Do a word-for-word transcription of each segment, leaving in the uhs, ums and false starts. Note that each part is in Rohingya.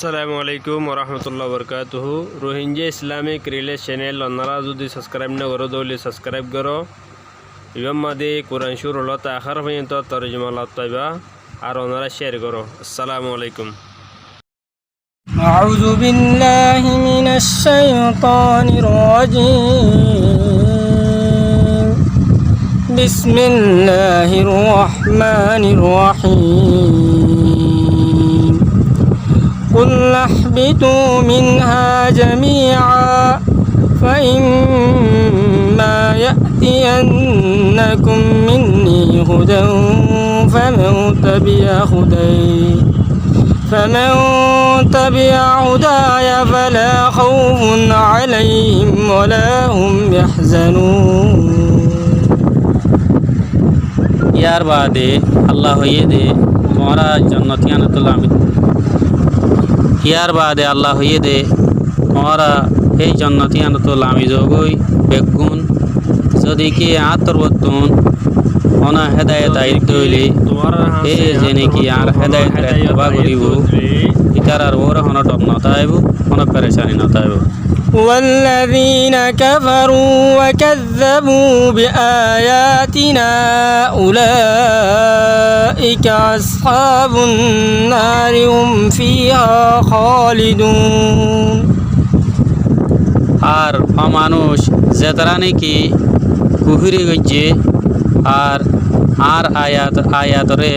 Assalamu alaikum warahmatullahi wabarakatuhu. Rohingya Islamic Relief Channel onora zodi subscribe no goró, dóile subscribe goró. Ibár maze Kuran cúru lóti ahér foijjonto torjuma lóti faiba, ar onora share goró. Assalamu alaikum. أعوذ بالله من الشيطان الرجيم. بسم الله الرحمن الرحيم. قلنا اهبطوا منها جميعا فإما يأتينكم مني هدى فمن تبع هداي فمن تبع هداي فلا خوف عليهم ولا هم يحزنون. Yar baade Allah hoiyé de, tuáñra jonnot yíanottú lami, yar baade Allah hoiyé de, tuáñra hé jonnot yíanottú lami zogói beggún, zodi ki añár torfóttun honó hédayot aiyé de óile, hé zene ki añár hédayotor etteba goríbo, ítarar uore honó dhor no táibo, honó perecani no táibo. والذين كفروا وكذبوا بآياتنا أولئك أصحاب النار هم فيها خالدون. Ar ó manúic, zetará niki kufúri goijjé, ar añár ayat, ayatoré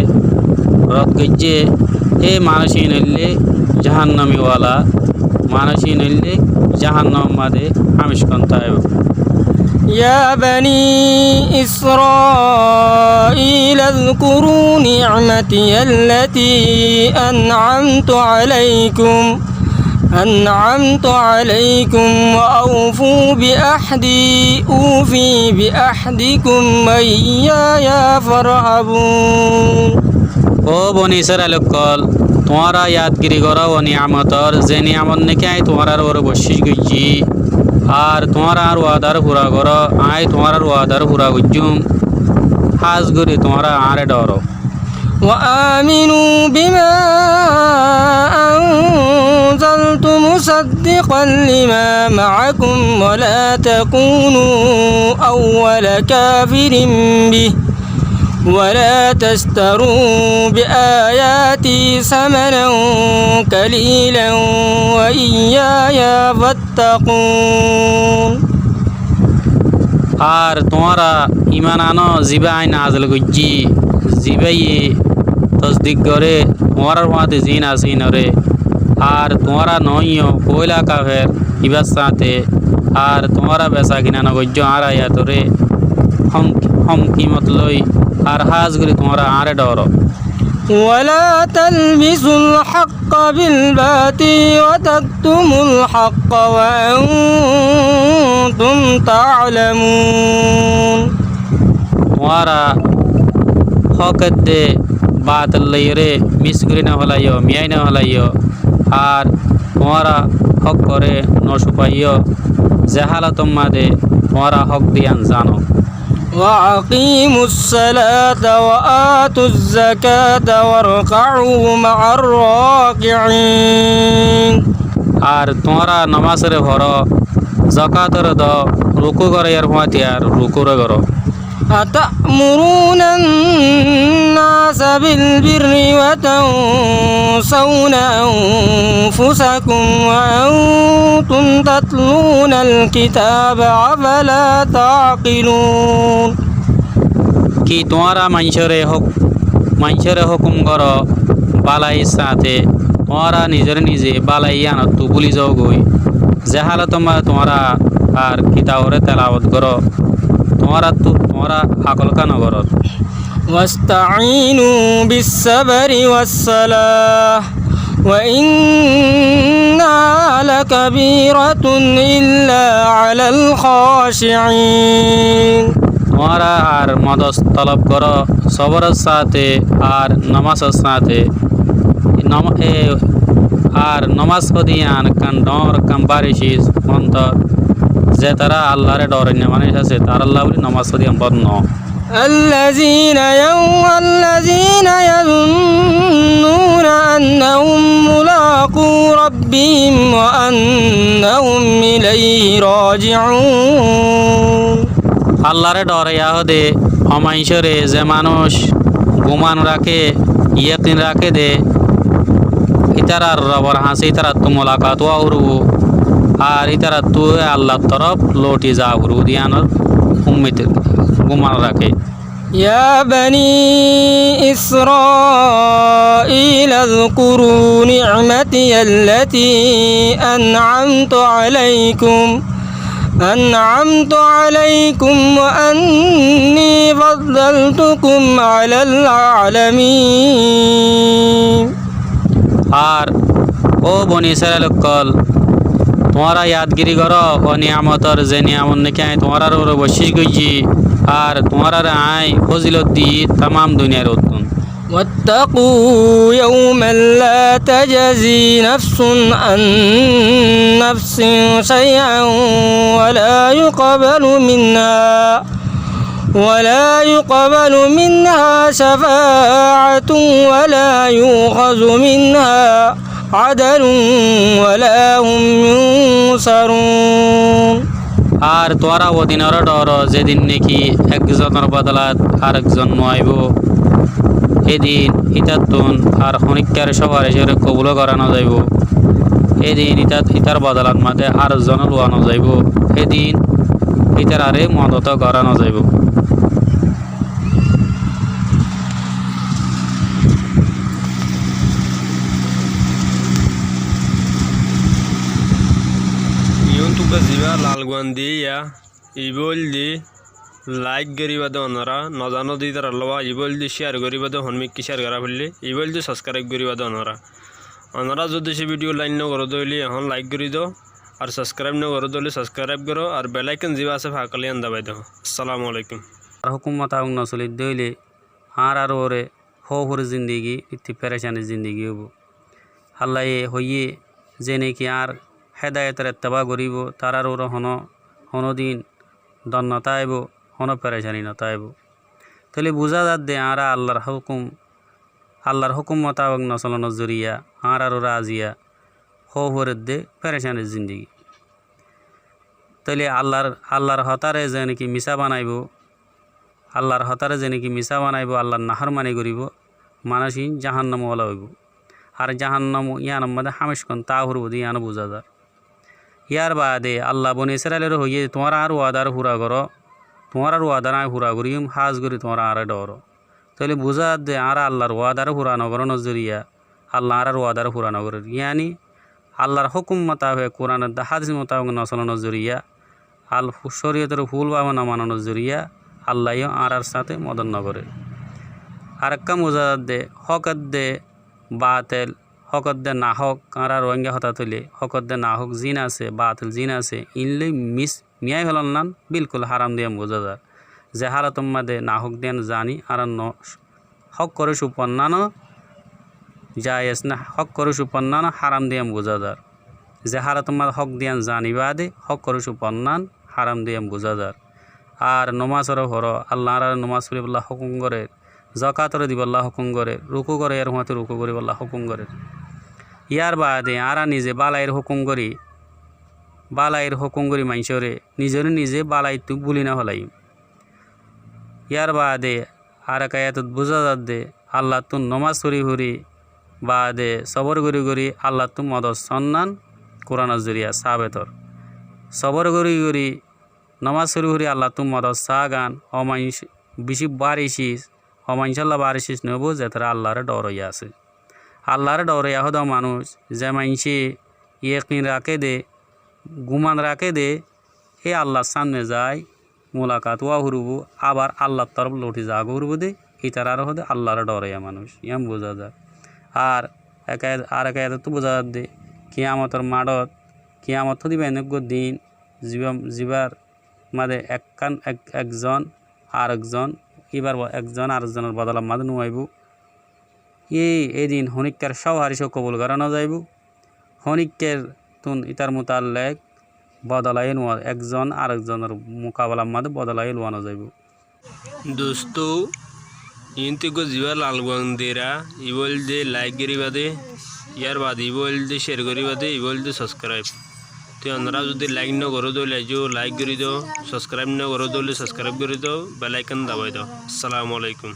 rod goijjé, é manúic ín óilde jahannami wala, manúic ín óilde jahannamor maze hámic gontá óibo. يا بني إسرائيل اذكروا نعمتي التي أنعمت عليكم أنعمت عليكم وأوفوا بعهدي أوف بعهدكم وإياي فارهبون. Ó Boni Israil ókkol, tuáñra yadgiri goró ó niyamotor, ze niyamot niki aññí tuáñrar uore boccíc goijjí. Ar tuáñra añár wadar fura goró, aññí tuáñrar wadar fura goijjúm. Hás gorí tuáñra añáre dhoro. وآمنوا بما أنزلت مصدقا لما معكم ولا تكونوا أول كافر به ولا تشتروا بآياتي ثمنا قليلا وإياي فاتقون. Ar tuáñra iman anó zibá aññí nazil goijjí, zibáye tosdik goré tuáñrar fúañti ziín asé íinoré. Ar tuáñra noóiyo foóila kafer ibár sañte, ar tuáñra besa kina nogoijjó añár ayatoré hom, hom kimot loi, ar hás gorí tuáñra añáre dhoro. ولا تلبسوا الحق بالباطل وتكتموا الحق وأنتم تعلمون. Tuáñra hók edde batil loiyóre mis gorí nofélaiyo, miyái nofélaiyo, ar tuáñra hókkoré nocúfaiyó, ze hálotor maze tuáñra hók de yían zano. وأقيموا الصلاة وآتوا الزكاة واركعوا مع الراكعين. Ar tuáñra nomásoré foró, zakatoré do, rukú goróyar fúañti ar rukúre goró. أتأمرون الناس بالبر وتنسون أنفسكم وأنتم تتلون الكتاب أفلا تعقلون. Ki tuáñra maincóre hók, maincóre hókum goró bálair sañte, tuáñra nizoré nize bálai yíanottú búli zogói, ze hálotor maze tuáñra ar kitaboré telawot goró, tuáñrattú tuáñra akol ká nogorór. واستعينوا بالصبر والصلاة وإنها لكبيرة إلا على الخاشعين. Tuáñra ar modot tolob goró sóboror sañte ar nomásor sañte. Nom-, e, ar nomás fodi yían ekkán dhoóñr ekkán bári ciz montor, zetará Allaré dhoroinna manúic asé, tarálla bóli nomás fodi yían bóut noó. الذين يو-، الذين يظنون أنهم ملاقو بهم وأنهم إليه راجعون. Allaré dhooraiya hóde, ó maincóre ze manúic gumán raké, yékin raké dé, ítarar Robor hañsé ítarattú mulakat ówa foribóu, ar ítarattú Allar torof louthi zaa foribóu dé yíanor ummit gumán raké. يا بني إسرائيل اذكروا نعمتي التي أنعمت عليكم، أنعمت عليكم وأني فضلتكم على العالمين. Ar ó Boni Israil ókkol, tuáñra yadgiri goró ó niyamotor, ze niyamot néki aññí tuáñrar uore boccíc goijjí, ar tuáñrare aññí fózilot diyí tamám duniyair uottún. واتقوا يوما لا تجزي نفس عن نفس شيئا ولا يقبل منها ولا يقبل منها شفاعة ولا يؤخذ منها عدل ولا هم ينصرون. Ar tuáñra ó dinoré dhooró, ze din néki ek zonor bodolat arek zon no aibóu. Hé din ítattún ar honíkkar cófaricoré kobul gorá no zaibóu. Hé din ítat, ítar bodolat mazé arek zon luwa no zaibóu. Hé din ítararé modot gorá no zaibóu. Iyónttu uggwá zibá lal guán diyé yá, ibá óilde laik goríba dé onorá, no zano dé ítarar lói, ibá óilde cíyar goríba dé, hon mikká cíyar gorá foillé, ibá óilde sabskráib goríba dé onorá. Onorá zodi cé vídhiyo laik no goró dé óile ehón laik gorí do, ar sabskráib no goró dé óile sabskráib goró, ar bel aikon zibá asé fákale yían dabai do. Assalamu alaikum. Ar hókum mutabek no solidde óile añárar uore hófori zindigi, ittí ferecanir zindigi óibou. Allaye hoiyé, ze néki añár hédayotor etteba goríbou, tarár uore honó, honódin dor no táibou, honó ferecani no táibou. Tóile buzá zadde añára Allar hókum, Allar hókum mutabek no solonor zoriya añárar uore aziya hóforedde ferecanir zindigi. Tóile Allar, Allar hotáre ze néki misá banaibóu, Allar hotáre ze néki misá banaibóu, Allar naformani goríbou, manúic ín jahannam wala óibou. Ar jahannam yíanor mazé hámicá táa foribóu dé yían buzá zar. Yárbaade Alla Boni Israiloré hoiyé, tuáñra añár wadaré fura goró, tuáñrar wadaré aññí fura goijjum, hás gorí tuáñra añáre dhooró. Tóile buzá zadde añára Allar wadaré fura no gorónor zoriya Alla añárar wadaré fura no gorér. Yáni Allar hókum mutabek, Kuran edde hádis mutabek no solonor zoriya, Al córiyotor fúlbabe no manonor zoriya Alla yó añárar sáñte modot no gorér. Arekkán buzá zadde hók edde batel, hók edde nahók, añára Ruáingga hotá tóile hók edde nahók ziín asé, batel ziín asé, iín loi mis miyái felonnán bilkul háram dé yían buzá zar. Ze hálotor mazé nahók dé yían zani añára no, hókkoré cúfonnán ó jaiyes ná, hókkoré cúfonnán ó háram dé yían buzá zar. Ze hálotor mazé hók dé yían zani baade hókkoré cúfonnán háram dé yían buzá zar. Ar nomasoré foró, Alla añáráre nomás foribólla hókum gorér, zokátoré dibólla hókum gorér, rukú gorér, yár fúañti rukú goríbolla hókum gorér. Yárbaade añára nize bálair hókum gorí, bálair hókum gorí maincóre, nizoré nize bálaittú búli no félaiyum. Yárbaade arek ayatot buzá zadde Allattú nomás fori fori baade sobór gorí gorí Allattú modot sonnán Kuranor zoriya sábet ór. Sobór gorí gorí nomás fori fori Allattú modot saágan ó mainc bicí bári cis, ó maincólla bári cis noóibou zetará Allaré dhooroiya asé. Allaré dhooroiya hóde ó manúic, ze maincé yekin raké dé, gumán raké dé, hé Allar sámne zai mulakat ówa foribóu, abar Allar torof louthi zagói foribóu dé, ítararé hóde Allaré dhooroiya manúic, yían buzá zar. Ar ek, arek ayattú buzá zadde, kiyamotor maçot, kiyamot hóde íba eneggúa din, zibá, zibár mazé ekkán ek, ekzon arek zon, íbar bo-, ekzon arek zonor bodolar mazé no aibóu. Yé, é din honíkkar cófaric ó kobul gorá no zaibóu. Honíkkartún ítar mutallek bodola yó no, ekzon arek zonor mukabalar mazé bodola yó luwa no zaibóu. Dustó, iín tuggúa zibá lal guán deirá, ibá óilde laik goríba dé. Yar baade ibá óilde share goríba de, ibá óilde subscribe. Te onora zodi like no goró de óile aijjó like gorí do, subscribe no goró de óile subscribe gorí do, bell icon dabai do. Assalamu alaikum.